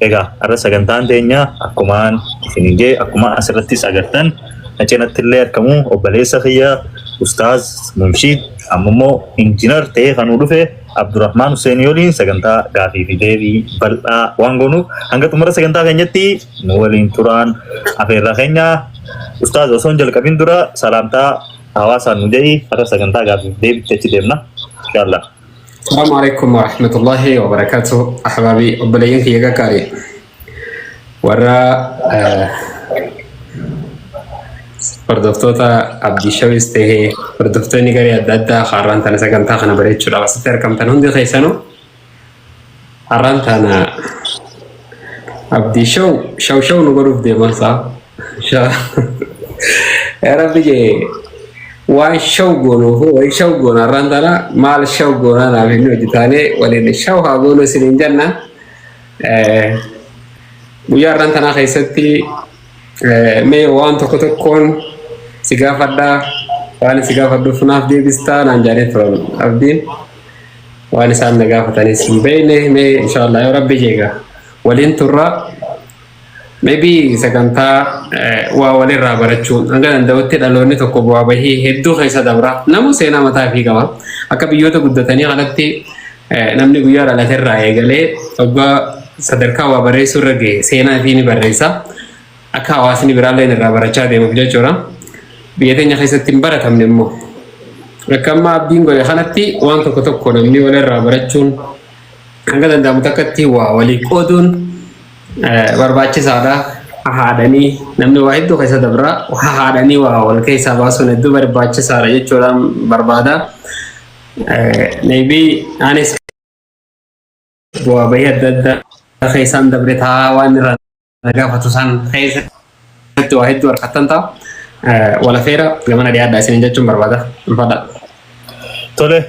Egaa har'a sagantaan teenya akkumaan isiniin jee akkuma asirrattis agartan na cinatti illee argamu obboleessa kiyya Ustaaz Mumshiid ammammoo injinar ta'ee kan nu dhufe Abdurrahmaan Hussein waliin sagantaa gaafii fi deebii bal'aa waan goonuuf hanga xumura sagantaa keenyatti nu waliin turaan afeerraa keenya. Ustaaz, osoo hin jalqabin dura salaamtaa hawaasaan nu jedhi, har'a sagantaa gaafii fi deebiitti achi deemna. Inshallah. Salaamu alaikum wa rahmatullahi wa barakatuh. Ahbaabii, obboleeyyan kiyya gaggaarii. Warra hordoftoota Abdii Shawis tahee hordoftoonni garee adda addaa har'aan tana sagantaa kana bareechuudhaaf asitti argamtan hundi keessanuu, har'aan tana Abdii Shaw shaw shaw nu godhuuf deemaa isaa. Yaa Rabbi jee, waan shaw goonuuf wayi shaw goona. Har'aan tana maal shaw goonaa naaf inni hojjetaanee waliin shaw haa goonuu isiniin jenna. Guyyaa har'aan tanaa keessatti mee waan tokko tokkoon si gaafadhaa, waan si gaafadhuuf naaf deebistaa naan jedhanii turan Abdiin. Waan isaan na gaafatanis hin beekne. Mee inshallah yoo Rabbi jeega waliin turra. Maybe sagantaa waa walirraa barachuun hanga danda'utti dhaloonni tokko bu'aa bahii hedduu keessa dabra. Namu seenaa mataa ofii qaba. Akka biyyoota guddatanii kanatti namni guyyaa dhalaterraa eegalee waggaa sadarkaa waa barreessuu irra gahe seenaa ofii ni barreessa. Akka hawaasni biraallee irraa barachaa deemuuf jechuudha. Biyya teenya keessatti hin baratamne immoo. Akka amma Abdiin godhe kanatti waan tokko tokko namni walirraa barachuun hanga danda'amu takkatti waa walii qooduun barbaachisaadha. Haadhanii namni waa hedduu keessa dabra. Haadhanii waa wal keessaa baasuun hedduu barbaachisaadha jechuudhaan barbaada. Maybe anis bu'aa bahii adda addaa keessaan dabre ta'a, waan irraa na gaafatu san keessatti waa hedduu harkattan ta'a. Walafeera gamana dhiyaadhaa isiniin jechuun barbaada. Ulfaadha. Tole,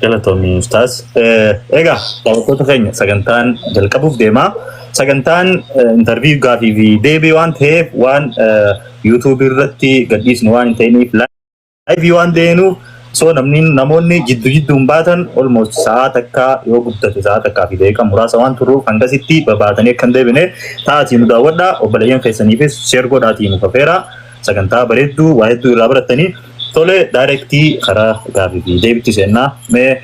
galatoomi Ustaaz. Egaa daawwattoota keenya, sagantaan jalqabuuf deema. Sagantaan interview gaafii fi deebii waan ta'eef, waan YouTube irratti gadhiisnu waan hin ta'iniif, live waan deemuuf, so namni namoonni jiddu jidduun baatan almost sa'a takka, yoo guddate sa'a takkaa fi daqiiqaa muraasa waan turuuf, hangasitti babaatanii akka hin deebine ta'atii nu daawwadhaa. Obboleeyyan keessaniifis share godhaatii nu kafeera. Sagantaa bareedduu waa hedduu irraa baratanii. Tole, direct karaa gaafii fi deebitti seennaa. Mee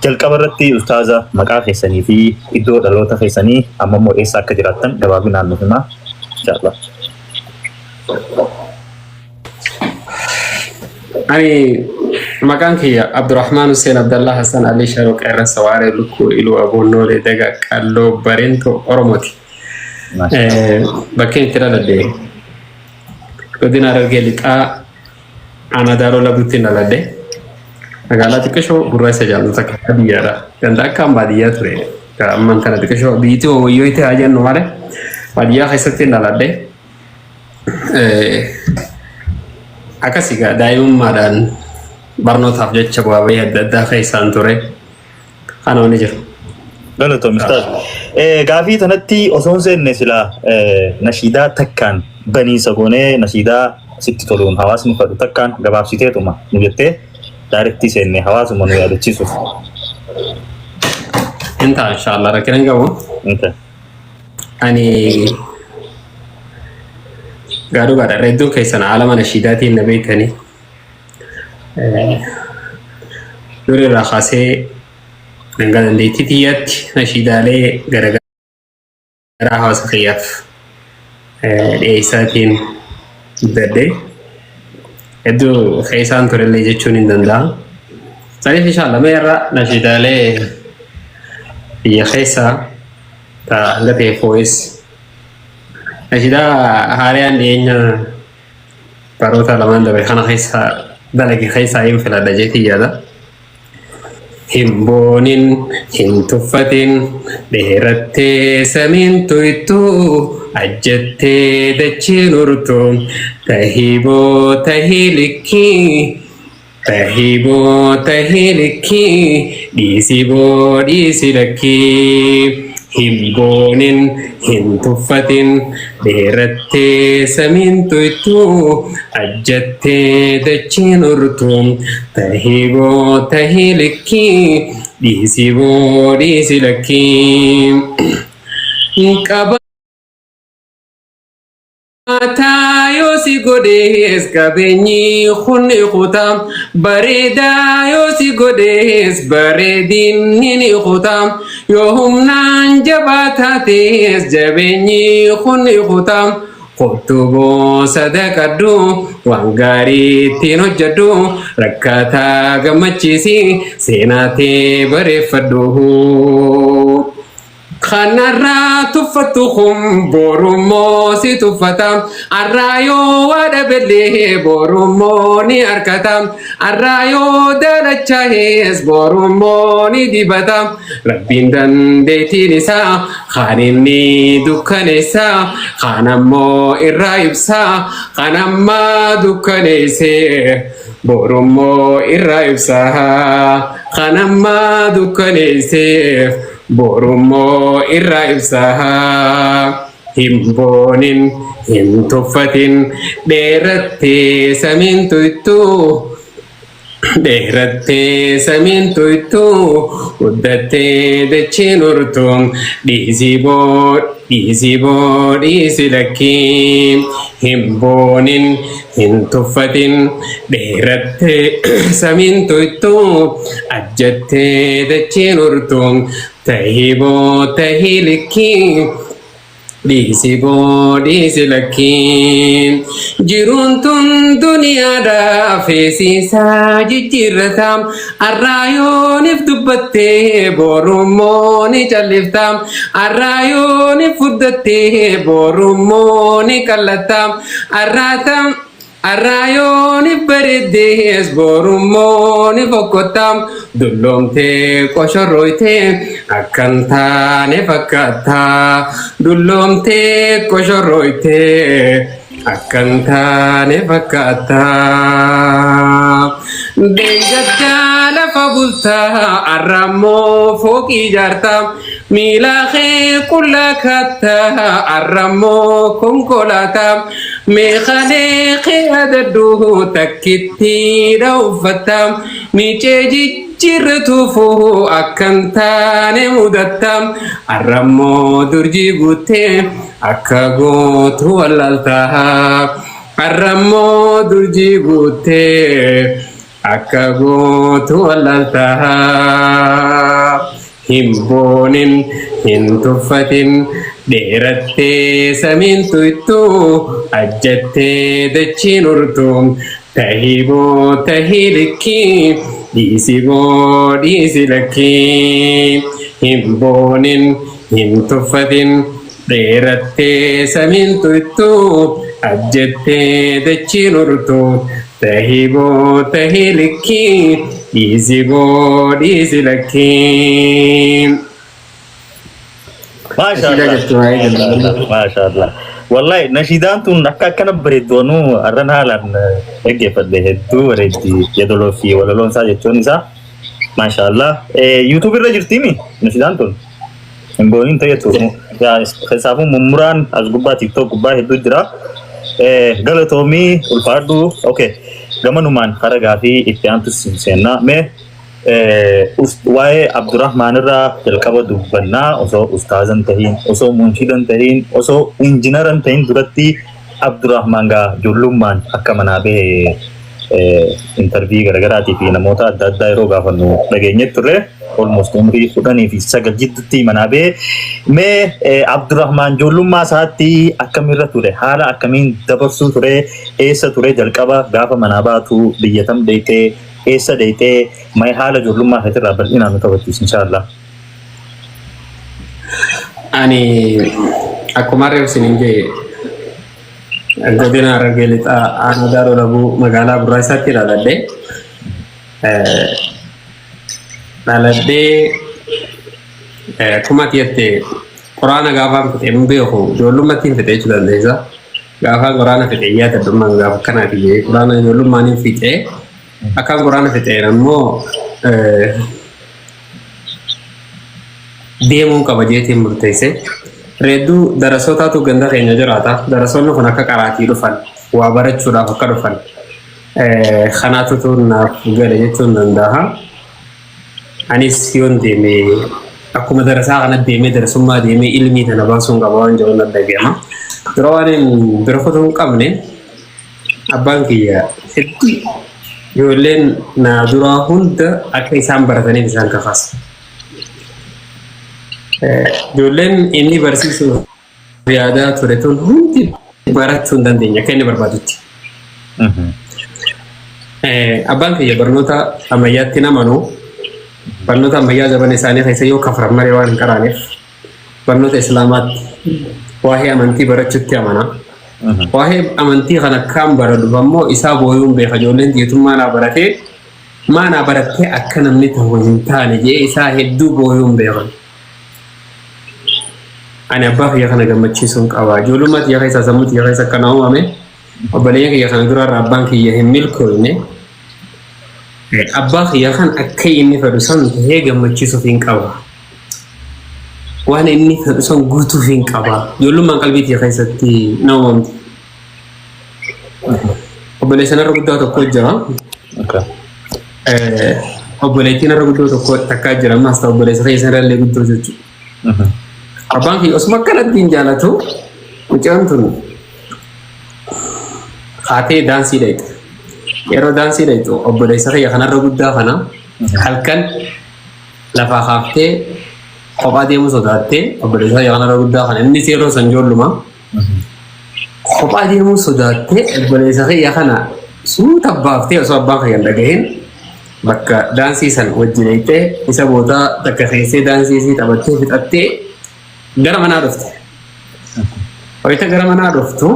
jalqaba irratti ustaaza, maqaa keessanii fi iddoo dhaloota keessanii, amma immoo eessa akka jiraattan gabaabinaan nuuf himaa. Inshallah. Ani maqaan kiyya Abdurrahmaan Hussein Abdallah Hassan Ali Sharoo Qeerransa Waaree Lukkuu Iluu Aboonnoolee Daga Qalloo Bareentoo Oromooti. Bakkeen itti dhaladhe godina Harargee Lixaa, aanaa Daaroo Labuutti dhaladhe. Magaalaa xiqqishoo gurraacha jedhamtu takka baadiyyaadha. Ganda akkaan baadiyyaa ture. Amman tana xiqqishoo biyyittii wayyoo itti haa jennu malee baadiyyaa keessatti dhaladhe. Akkas egaa daa'imummaadhaan barnootaaf jecha bu'aa bahii adda addaa keessaan ture. Kana wanni jiru. Galatoomi ustaaz. Gaafii tanatti osoo hin seenne silaa nashiidaa takkaan baniinsa goonee, nashiidaa sitti toluun hawaasni fadhu takkaan gabaabsiteetuma nu jettee direct seenne hawaasuma nu yaadachiisuuf. Hin ta'a inshallah, rakkina hin qabu. Okay. Ani gaadhugaadha. Hedduun keessan haala nashiidaatiin na beektanii. Dur irraa kaasee hanga dandeettii xiyyaatti nashiidaalee garaagaraa hawaasa kiyyaaf dhiyeessaatiin guddadhe. Hedduu keessaan turellee jechuun hin danda'a. Saniif inshallah mee irra nashiidaalee biyya keessaa ta hanga ta'e foo'is, nashiidaa haariyaan dhiyeenya baroota lamaan dabre kana keessa dalage keessaa hin filadha jeetii yaada. Hin boonin, hin tuffatin, dheerattee samiin tuytuu, ajjattee dachiin urtu, tahiboo tahii likkii, tahiboo tahii likkii, dhiisiboo dhiisi lakkii. Hin boonin, hin tuffatin, dheerattee samiin tuytuu, ajjattee dachiin urtu, tahiboo tahii likkii, dhiisiboo dhiisi lakkii. Qabaataa yoo si godhees qabeenyi kun ni kuta. Bareedaa yoo si godhees bareedinni ni kuta. Yoo humnaan jabaa taates jabeenyi kun ni kuta. Kottu sadaqadhu, waan gaarii ittiin hojjedhu, rakkataa gammachiisi, seenaa tee bareeffadhu. Kanarraa tuffattu kun borummoo si tuffata. Arraa yoo waa dhabellee borummoo ni argata. Arraa yoo daalachaa'es borummoo ni dibata. Rabbiin dandeettiin isaa kan inni dukkaneessa, kan ammoo irraa ibsa, kan ammaa dukkaneesse borummoo irraa ibsa, kan ammaa dukkaneesse borummoo irraa ibsa. Hin boonin, hin tuffatin, dheerattee samiin tuytuu. Dheerattee samiin tuytuu, guddattee dacheen urtuu, dhiisii boo, dhiisii boo, dhiisi lakkii. Hin boonin, hin tuffatin, dheerattee samiin tuytuu, ajjattee dacheen urtuu, tahii boo, tahii likkii. Dhiisi boo, dhiisi lakkii. Jiruun tun duniyaadha, feesiisaa jijjiirrata. Arraa yoonif dubbattee borummoo ni callifta. Arraa yoonif fuddattee borummoo ni qallatta. Arraata Arraa yoonif bareeddees borummoo ni fokkotta. Dulloomtee qoshorrooytee akkan taane fakkaata. Dulloomtee qoshorrooytee akkan taane fakkaata. Deengaddaa lafa bultaa, arrammoo fooqii ijaarta. Miila kee qullaa kaattaa, arrammoo konkolaataa. Meeshaalee kee adaddu takkittiidha uffatta. Miicee jijjiirratuufu akkan taane mudatta. Arrammoo durjii guuttee akka gootu wallaalta. Arrammoo durjii guuttee akka gootu wallaalta. Hin boonin, hin tuffatin, dheerattee samiin tuytuu, ajjattee dachiin urtuu, tahii boo, tahii likkii, dhiisi boo, dhiisi lakkii. Hin boonin, hin tuffatin, dheerattee samiin tuytuu, ajjattee dachiin urtuu, tahii boo, tahii likkii, dhiisi boo, dhiisi lakkii. Maasha Nashiidaa Allah. jirtu waa'ee jalqabaa. Maasha Allah. Wallahi nashiidaan tun akka akkana bareeddu anuu har'an haalaan dhaggeeffadhe, hedduu bareeddi, yeedaloo fi walaloon isaa jechuun isaa. Maasha Allah. YouTube irra jirtiimi nashiidaan tun? Hin booniin ta'etu. Keessaafuu mummuraan as gubbaa TikTok gubbaa hedduu jira. Galatoomii, ulfaadhu. Okay. Gamanumaan kara gaafii itti aantu seennaa. Mee waa'ee Abdurrahmaan irraa jalqaba dubbannaa, osoo ustaazan tahiin, osoo munshidan tahiin, osoo injinaran tahiin duratti Abdurrahmaan gaa ijoollummaan akka manaa bahe interview garaagaraatii fi namoota adda addaa yeroo gaafannu dhageenye turre. Almost umrii 19 jidduutti manaa bahe. Mee Abdurrahmaan ijoollummaa isaatti akkamirra ture? Haala akkamiin dabarsuu ture? Eessa ture jalqaba gaafa manaa baatu? Biyya tam deeytee? Eessa deeytee? Mee haala ijoollummaa keetirraa bal'inaan nu taphachiisu, inshaallah. Ani akkuma reef isiniin jedhe godina Harargee Lixaa, aanaa Daaroo Labuu, magaalaa Burraayisaatti dhaladhe. Dhaladhee akkuma ati jette quraana gaafaan fixe hin beeku, ijoollummaatti hin fixe jechuu dandeessa. Gaafaan quraana fixe yaadadhummaan gaafa akkanaati jedhee quraana ijoollummaan hin fixe. Akkaan quraana fixeen ammoo deemuun qaba jeetiin murteesse. Reedduu darasootaatu ganda keenya jiraata. Darasoonni kun akka qaraatii dhufan, waa barachuudhaaf akka dhufan kanaatu naaf gale jechuun danda'a. Anis yoon deeme Akkuma darasaa kana deemee darasummaa deemee ilmii tana baasuun qaba waan jedhu nan dhaga'ama. Dura waan hin bira kutuu hin qabne, abbaan kiyya hedduu ijoolleen naa duraa hunda akka isaan barataniif isaan kakaasa. Ijoolleen inni barsiisuuf yaadaa ture tun hundi barachuu hin dandeenye akka inni barbaadutti. Abbaan kiyya barnoota ammayyaatti hin amanu. Barnoota ammayyaa zabana isaanii keessa yoo kafran malee waan hin qaraaneef, barnoota islaamaatti, waa'ee amantii barachuutti amana. Waa'ee amantii kana akkaan baradhuuf ammoo isaa booyuun beeka. Ijoolleen xiyyeetummaa naa baratee maa naa barattee akka namni ta'u hin taane jee isaa hedduu booyuun beekan. Ani abbaa kiyya kana gammachiisuun qaba. Ijoollummaa kiyya keessa, sammuu kiyya keessa akkana uumame. Obboleeyyan kiyya kana duraarra abbaan kiyya hin milkooyne. Abbaa kiyya kan akka inni fedhu san tahee gammachiisuuf hin qaba. Waan inni fedhu san guutuuf hin qaba. Ijoollummaan qalbii kiyya keessatti na uumamte. Obboleessa narra guddaa tokko jira. Obboleettiin narra guddoo tokko takkaa jira. Ammas ta'u obboleessa keessa irra guddoo jechuudha. Abbaan kiyya osuma akkanatti hin jaalatu, mucaan tun haatee daansii dhayxe. Yeroo daansii dhayxu obboleessa kiyya kanarra guddaa kana halkan lafaa kaaftee kophaa deemuu sodaattee, obboleessa kiyya kanarra guddaa kana, innis yeroo san ijoolluma, kophaa deemuu sodaattee obboleessa kiyya kana suuta baaftee osoo abbaan kiyya hin dhagahin bakka daansii san wajjin dhayxee, isa booda takka keessee daansii isii taphattee fixattee gara manaa dhufte. Wayita gara manaa dhuftu,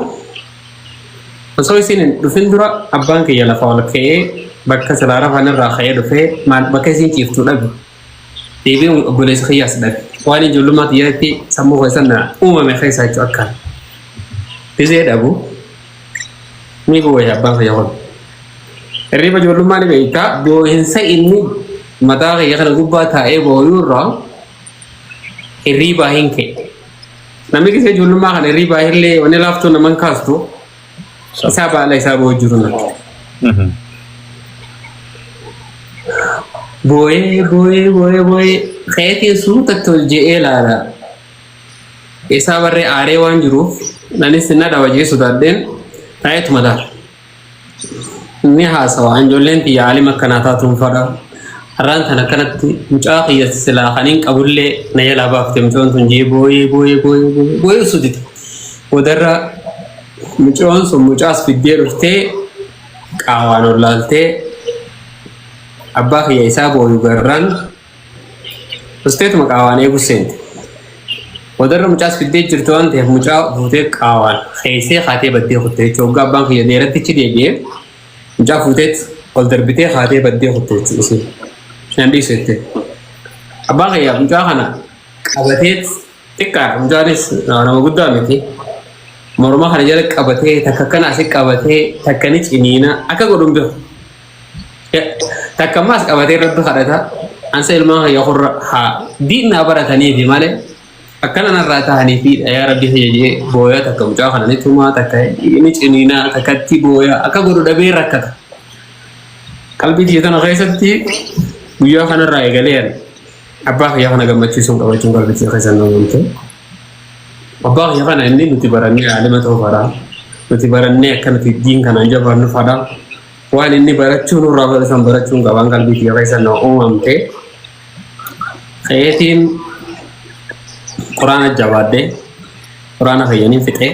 osoo isin hin dhufin dura abbaan kiyya lafa ol ka'ee bakka silaa rafan irraa ka'ee dhufee maal bakka isin ciiftu dhabe. Deebiin obboleessa kiyyaas dhabe. Waan ijoollummaa kiyyaatti sammuu keessan na uumame keessaa jechuun akkaan. Gizee dhabu ni boo'e abbaan kiyya kun. Hirriba ijoollummaa ni beektaa, boo'insa inni mataa kiyya kana gubbaa taa'ee boo'uu irraa hirriibaa hin ka'e. Namni gisee ijoollummaa kana hirriibaa illee wanni laaftuu naman kaastu isaa baala isaa boo'u jiru natti. Boo'ee boo'ee boo'ee boo'ee keetiin suutatti ol je'ee ilaala. Isaa barree aaree waan jiruuf nanis na dhawa jee sodaadheen taa'eetuma laala. Ni haasawa, ijoolleen tiyya aalima akkanaa taatuun fadha. Har'aan tan akkanatti mucaa kiyya silaa kan hin qabullee na jalaa baafte mucoon tun jee boo'ee boo'ee boo'ee boo'ee boo'ee osoo dide. Boodarra mucoon sun mucaas fiddee dhuftee qaawaan ol laaltee abbaa kiyya isaa booyu garraan dhusteetuma qaawaan eeguu seente. Boodarra mucaas fiddee jirti waan ta'eef mucaa fuutee qaawaan keessee kaatee baddee kutte jechuudha. Waggaa abbaan kiyya dheeratti achi deebi'ee mucaa fuuteet ol darbitee kaatee baddee kutte jechuudha isiin. Nan dhiisu jettee. Abbaan kiyya mucaa kana qabateet, xiqqaadha mucaanis, nama guddaa miti. Morma kana jala qabatee takka akkana asi qabatee takka ni ciniina, akka godhu hin beeku. Takka ammaas qabatee rabbi kadhata. Ansa ilmaan kiyya kurra haa diinaa barataniifi malee akkana narraa tahaniifi yaa rabbi kiyya jee booya, takka mucaa kana ni tumaa, takka ni ciniinaa, takkatti booya, akka godhu dhabee rakkata. Qalbii tiyya tana keessatti guyyaa kanarraa eegalee abbaa kiyya kana gammachiisuun qabachuun qalbii tiyya keessa na uumamte. Abbaa kiyya kana inni nuti barannee aalima ta'uu fadha. Nuti barannee akka nuti diin kanaan jabaannu fadha. Waan inni barachuu nurraa fedhu san barachuun qabaan qalbii tiyya keessa na uumamte. Ka'eetiin quraana jabaadhee quraana fayyaniin fixee,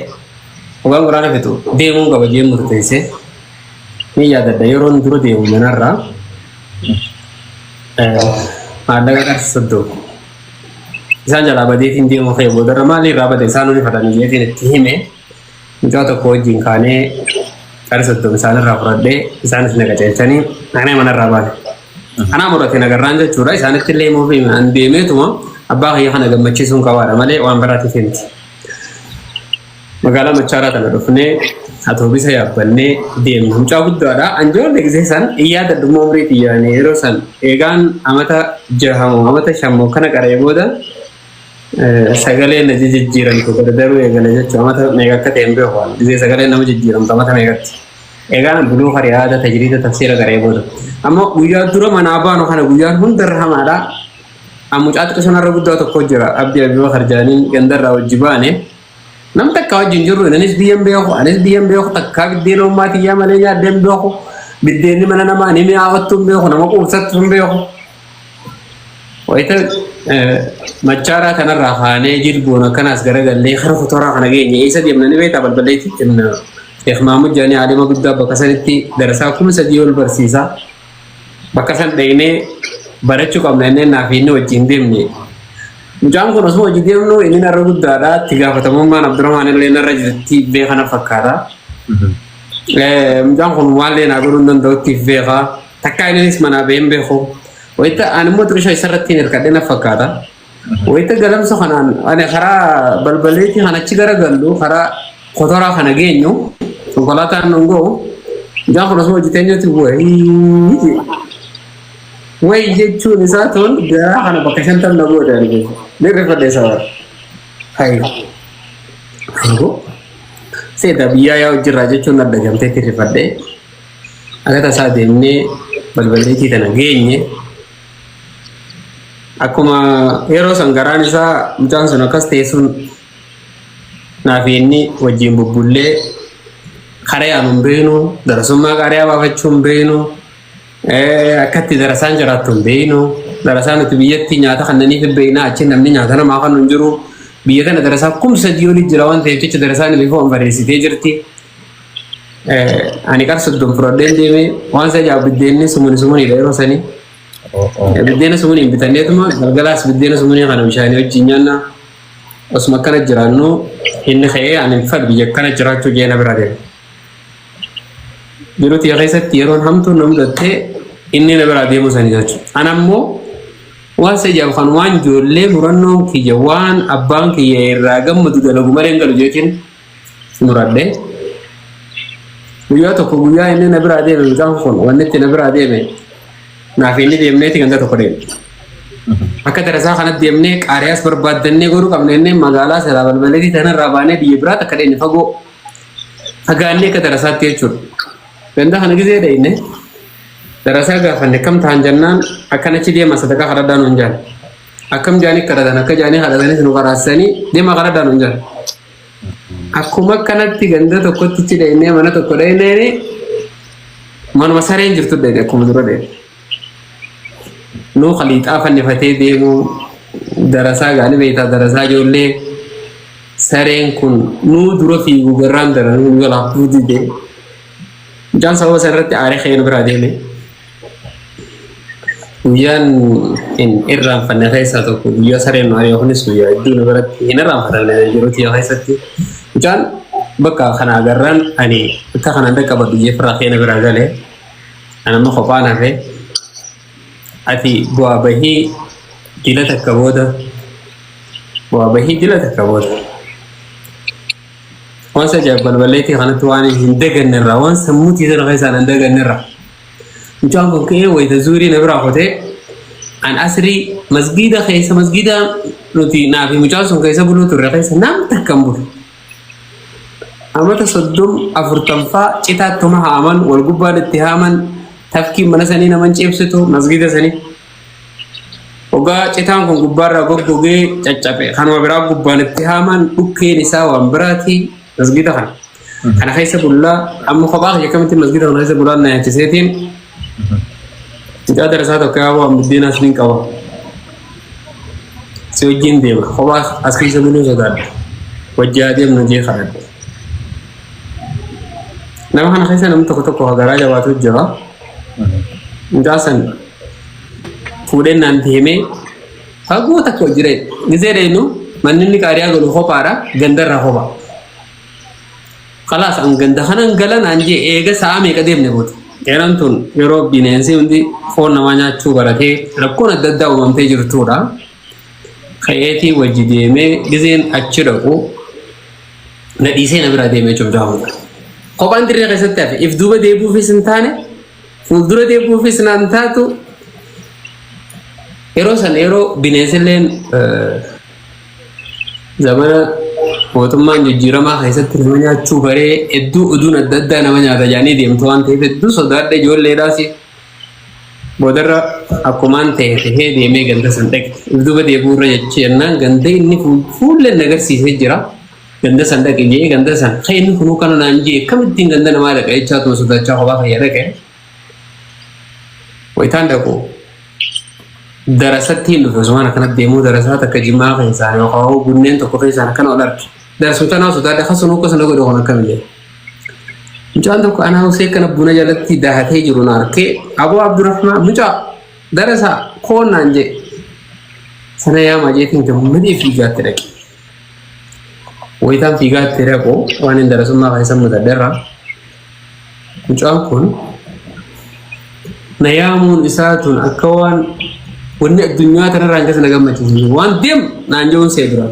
hoggaan quraana fixu deemuun qaba jee murteesse. Ni yaadadha, yeroon dura deemu manarraa maallaqa qarshii 30 isaan jalaa badeetiin deemu ka'e. Boodarra maali irraa bade isaan nuni fadhanii jeetiin itti hime. Mucaa tokko wajjin kaanee qarshii 30 isaanirraa fudhadhee, isaanis na qajeelchanii naannoo manarraa baane. Anaa murate nagarraan jechuudha. Isaanitti illee himuuf an deemeetuma abbaa kiyya kana gammachiisuun qabaadha malee waan biraatiif himti. Magaalaa Machaaraa tana dhufnee atoobisa yaabbannee deemna. Mucaa guddaadha. Anjoollee gisee san hin yaadadhu immoo umrii xiyyaanii yeroo san eegaan amata jahamoo amata shammoo kana qaree booda sagalee na jijjiiramtu gardaruu eegale jechuudha. Amata meeqa akka ta'e hin beeku. Gisee sagalee nama jijjiiramtu amata meeqatti. Eegaan buluu hariyaada tajriida tafsiira qaree booda. Amma guyyaa dura manaa baanu kana guyyaan hundarra hamaadha. Mucaa xiqqoo sanarra guddaa tokko jira. Abdii Abubakar jedhaniin gandarraa wajji baane. Nam takka wajjin jirru, innis biyyan beeku, anis biyyan beeku, takkaa biddeen ummaa tiyyaa malee nyaaddee hin beeku. Biddeenni mana namaa ni mi'aawattu hin beeku, nama quubsattu hin beeku. Wayita machaaraa kanarraa kaanee jilboon akkanaas garagallee kara kotoraa kana geenye, eessa deemna ni beektaa? Balballeetti deemna. Sheekh Mahmud jedhanii aalima guddaa bakka sanitti darasaa 3000 ol barsiisaa. Bakka san dhaynee barachuu qabna innee naaf inni wajjin deemne. Mucaan kun osoo hojii deemnu inni narra guddaadha. Itti gaafatamummaan Abdurrahmaan illee narra jirti beekana fakkaata. Mucaan kun maallee naa godhuu hin danda'utti beeka. Takkaa innis manaa bahee hin beeku. Wayita ani immoo xiqqisho isarratti hin hirkadhe na fakkaata. Wayita galamsa kanaan ani karaa balbaleetii kan achi garagallu, karaa kotoraa kana geenyu, konkolaataan nun ga'u. Mucaan kun osoo hojii teenyutti wayii wayi jechuun isaa tun garaa kana bakka 50 na goote ani keessa. Ni rifadhe isa bara. Hayi. Angoo. Seeta biyyaa yaa hojirraa jechuun adda gamteetti rifadhe. Akka tasaa deemnee balballeetii tana geenye. Akkuma yeroo san garaan isaa mucaan sun akkas ta'e sun naaf inni wajjin bubbullee karaa hin beeknu, darasummaa qaariyaa baafachuu hin beeknu, akkatti darasaan jiraattu hin beeknu. Darasaan nuti biyyatti nyaata kannaniif hin beekna, achi namni nyaata namaa kan hin jiru. Biyya tana darasaa 3000 olii jira waan ta'eef jecha darasaan bifa bareessitee jirti. Ani qar 30 fudhadheen deemee, waan isa ajaa'ibu biddeenni sumuni sumuniidha yeroo sanii. Biddeena sumuniin bitanneetuma galgalaas biddeena sumunii kana bishaanii wajjin nyaanna. Osuma akkana jiraannu inni ka'ee ani hin fedhu biyya akkana jiraachuu jee na bira deema. Yeroo tiyya keessatti yeroon hamtuun na mudatte inni na biraa deemuu sanii jechuudha. Ana ammoo waan isa ajaa'ibu kan waan ijoollee murannoon kiyya waan abbaan kiyya irraa gammadu dalagu malee hin galu jeetiin muradhe. Guyyaa tokko guyyaa inni na biraa deeme, mucaan kun wanni itti na biraa deeme, naaf inni deemneeti ganda tokko deeme. Akka darasaa kanatti deemnee qaariyaas barbaaddannee godhuu qabna inni magaalaa silaa balbaleetii tanarraa baanee biyya biraa takka deemne, fagoo fagaannee akka darasaatti jechuudha. Ganda kana gizee deemne darasaa gaafanne, kam ta'an jennaan akkanachi deema, sadaqaa kadhadhaa nuun jaan. Akkam jaanii kadhatan, akka jaanii kadhatanis nu karaasisanii deema kadhadhaa nuun jaan. Akkuma akkanatti ganda tokkotti ichi deemnee mana tokko deemnee, manuma sareen jirtu deemne, akkuma dura deemne. Nuu khaliixaa fannifatee deemu darasaa gaanii beektaa, darasaa ijoollee sareen kun nuu dura fiigu garraan daran nu jalaa dide. Mucaan sababa sana irratti aaree ka'ee nu biraa deeme. Guyyaan hin irraanfanne keessaa tokko guyyaa sareen nu ari'e kunis guyyaa hedduu nu biratti hin irraanfatamne yeroo tiyya keessatti. Mucaan bakka kana agarraan ani akka kanaan dhaqqabadhu jeefirraa ka'ee na biraa galee. Ani amma kophaan hafe. Ati bu'aa bahii dila takka booda, bu'aa bahii dila takka booda. Waan isa ajaa'ibu balballeetii kanatti waan hin daganne irraa, waan sammuu tiisana keessaa hin daganne irraa. Mucaan kun ka'ee wayita zuurii na biraa kutee, an asrii masgiida keessa, masgiida nuti naa fi mucaan sun keessa buluu turre keessa nam takka hin bulu. Amata 30 40ffaa citaattuma haaman, wal gubbaan itti haaman, tafkiin mana sanii naman ceebsitu masgiida sanii. Ogaa citaan kun gubbaarraa goggogee caccabe kanuma biraa gubbaan itti haaman, dhukkeen isaa waan biraati masgiida kana. Kana keessa bullaa amma kophaa kiyya akkamitti masgiida kana keessa bulaan na yaachiseetiin mucaa darasaa tokko yaa waan buddeenaas niin qaba. Si wajjin deema, kophaa as keessa buluu sodaadha. Wajji haa deemnu jee kadhadhe. Nama kana keessa namni tokko tokko garaa jabaatu jira. Mucaa san fuudheen naan deemee fagoo takka jira. Gizee deemnu manni inni qaariyaa galu kophaadha, gandarraa kopha. Kalaas an ganda kanan gala naan jee, eega sa'a meeqa deemne booda. Yeroon tun yeroo bineensi hundi foon namaa nyaachuu baratee rakkoon adda addaa uumamtee jirtudha. Ka'eetii wajji deemee gizeen achi dhaqu na dhiisee na biraa deemee jechuudha hunda. Kophaan dirree keessatti hafe, if duuba deebi'uufis hin taane, fuuldura deebi'uufis naan taatu. Yeroo san yeroo bineensilleen zamana mootummaan jijjiiramaa keessatti nama nyaachuu baree hedduu oduun adda addaa nama nyaata jedhanii deemtu waan ta'eef hedduu sodaadhe ijoolleedhaas. Boodarra akkumaan ta'e tahee deemee ganda san dhaqe. If duuba deebi'uu irra jechi jennaan ganda inni fuulleen na agarsiisee jira. Ganda san dhaqe jee ganda san kan inni kunuu kana naan jee akkamittiin ganda namaa dhaqa jechaa tuma sodaachaa kophaa kiyya dhaqe. Wayitaan dhaqu darasatti hin dhufe osumaan akkanatti deemuu darasaa takka jimaa keessaan yookaan bunneen tokko keessaan akkana ol arge. Darasuma tanaa sodaadhe akkasuma akkasuma godhe kun akkamillee. Mucaan tokko anaa Husee kana buna jalatti dahatee jiru na arkee Aboo Abdurrahmaan mucaa darasaa koon naan jee. Sana yaamaa jeetiin gammadee fiigaatti dhaqe. Wayitaan fiigaatti dhaqu waan hin darasummaa keessa mudadherra. Mucaan kun na yaamuun isaa tun akka waan wanni addunyaa tanarraa hin keessa na gammachiisu waan deem naan jechuun see dura.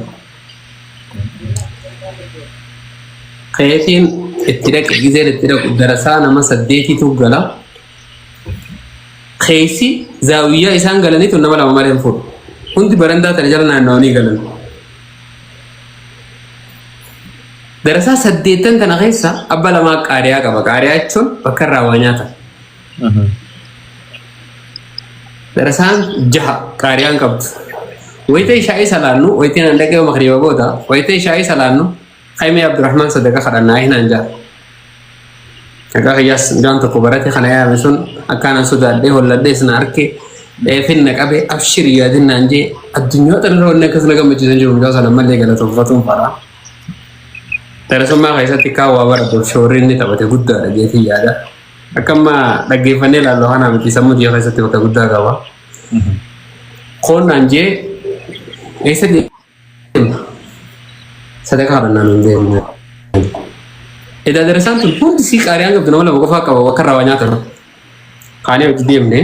Keetiin itti dhaqe gizeen itti dhaqu darasaa nama saddeetitu gala. Keessi zaawiyyaa isaan galaniitu nama lama malee hin fuudhu. Hundi barandaa tana jala naanna'anii galan. Darasaa saddeettan tana keessa abba lamaa qaariyaa qaba. Qaariyaa jechuun bakka irraa waa nyaatan. Darasaan jaha qaariyaan qabdu. Wayita ishaa'ii salaannu wayitiin an dhaqee makriiba booda wayita ishaa'ii salaannu Qaymee Abdurrahmaan sadaqa kadhannaa hinaan jaa. Maqaa kiyyaas mucaan tokko barate kana yaame sun akkaan an sodaadhee holladhee sana arke dheefin na qabe abshir yaadin naan jee addunyaa tanarra wanni akkas na gammachiisan jiru mucaa sana ammallee galatoonfatuun fadha. Darasummaa keessatti kaan waa baradhuuf shoorri inni taphate guddaadha jeetiin yaada. Akka amma dhaggeeffannee ilaallu kana miti sammuu kiyya keessatti bakka guddaa qaba. Koon naan jee eessa deemna? Sadaqaa kadhannaa nuun deemna. Edaa darasaan tun hundi sii qaariyaan qabdu nama lama qofaa qaba bakka irraa waa nyaatan. Kaanee hojii deemne.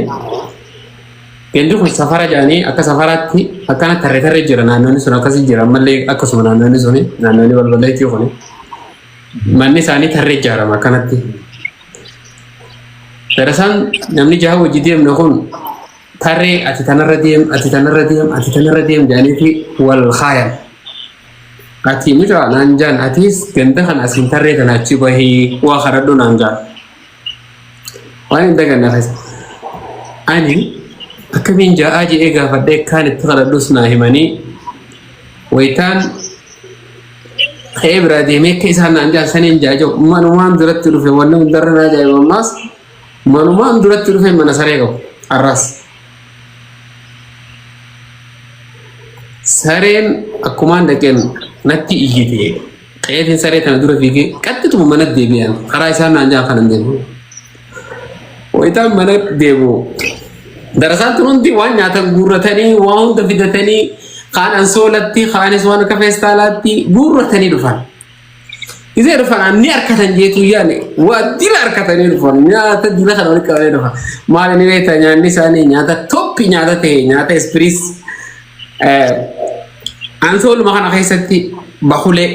Gandi kun safara jedhanii akka safaraatti akkana tarree tarree jira naannoonni sun akkasii jira ammallee akkasuma naannoonni suni naannoonni balbaleetii kuni. Manni isaanii tarree ijaarama akkanatti. Darasaan namni jaha hojii deemne kun tarree ati tanarra deem, ati tanarra deem, ati tanarra deem jedhaniiti wal kaayan. Ati mucaa naan jaan atis ganda kana asiin tarree tana achi bahii waa kadhadhu naan jaan. Waan hin daganne keessa. Ani akkamiin ja'aa je'ee gaafadhee kaan itti kadhadhus naa himanii wayitaan ka'ee biraa deemee akka isaan naan jaan saniin jaa jiru manumaan duratti dhufe wanni hundarra na ajaa'iba ammaas manumaan duratti dhufe mana saree qabu har'as. Sareen akkumaan dhaqeen natti iyyite qeetiin saree tana dura fiigee qaxxituma mana deebi'an karaa isaan naan jaan kanan deemu. Wayitaan mana deemu darasaan tun hundi waan nyaatan guurratanii waan hunda fidatanii kaan ansoolatti kaanis waan akka feestaalaatti guurratanii dhufan. Isee dhufan ni harkatan jeetu yaani waa dila harkatanii dhufan nyaata dila kana walitti qabanii dhufan. Maal inni beektaa nyaanni isaanii nyaata toppi nyaata ta'e nyaata ispiriis ansooluma kana keessatti bakulee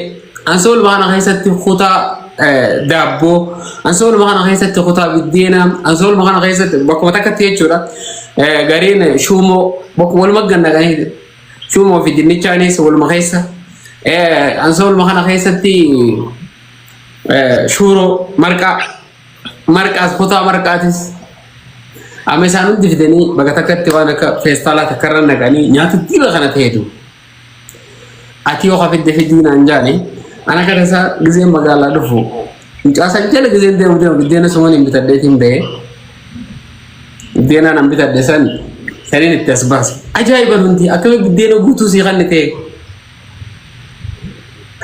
ansooluma kana keessatti kutaa daabboo ansooluma kana keessatti kutaa biddeenaa ansooluma kana keessatti bakkuma takkatti jechuudha gariin shuumoo bakkuma waluma gannaqanii shuumoo fi dinnichaanis waluma keessa ansooluma kana keessatti shuuroo marqaa marqaas kutaa marqaatis amma isaan hundi fidanii bakka takkatti waan akka feestaalaa takkarra naqanii nyaata dila kana ta'etu ati yoo fidde fidii naan jaani ana akka tasaa gizeen magaalaa dhufu mucaa san jala gizeen deemu deemu biddeena suman hin bitadheetiin ba'ee biddeenaan an bitadhe san saniin itti as baase ajaa'iba hundi akkami biddeena guutuu sii kanni ta'e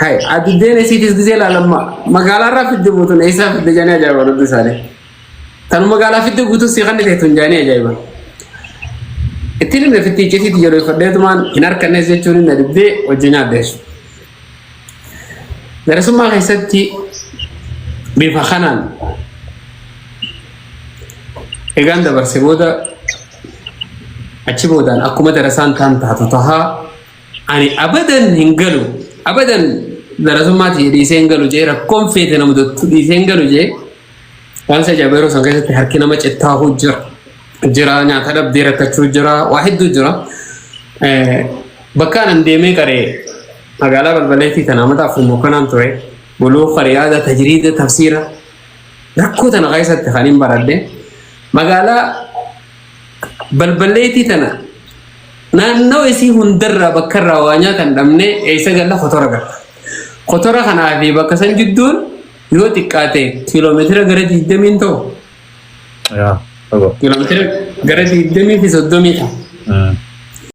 Hai, ati biddeena isiitis gizee ilaalamma magaalaa irraa fidde guutuun eessaa fidde jedhanii ajaa'iba hundi isaanii. Tanu magaalaa fidde guutuu sii kanni ta'e tun jedhanii ajaa'iba. Ittiin himne fitti iccitiitti jabeeffadheetumaan hin harkannees jechuun hin dhibdee hojii nyaadheessu. Darasummaa keessatti bifa kanaan egaan dabarse booda achi boodaan akkuma darasaan taan taatu tahaa ani abadan hin galu abadan darasummaatti dhiisee hin galu jee rakkoon feete nama dottu dhiisee hin galu jee waan isa ajaa'iba yeroo san keessatti harki nama cittaahuu jira jira nyaata dhabdee rakkachuu jira waa hedduu jira. Bakka anan deemee qaree magaalaa balbaleetii tana amata afur mokanaan ture buluuqa riyaada tajriida tafsiira rakkoo tana keessatti kan hin baradhe magaalaa Balballeetii tana naannoo isii hundarraa bakka irraa waa nyaatan dhabnee eessa galla? Kotora galla. Kotora kanaa fi bakka san jidduun yoo xiqqaate kiiloomeetira gara 20 ta'u. Yaa, fagoo. Kiiloomeetira gara 20 fi 30 ta'a.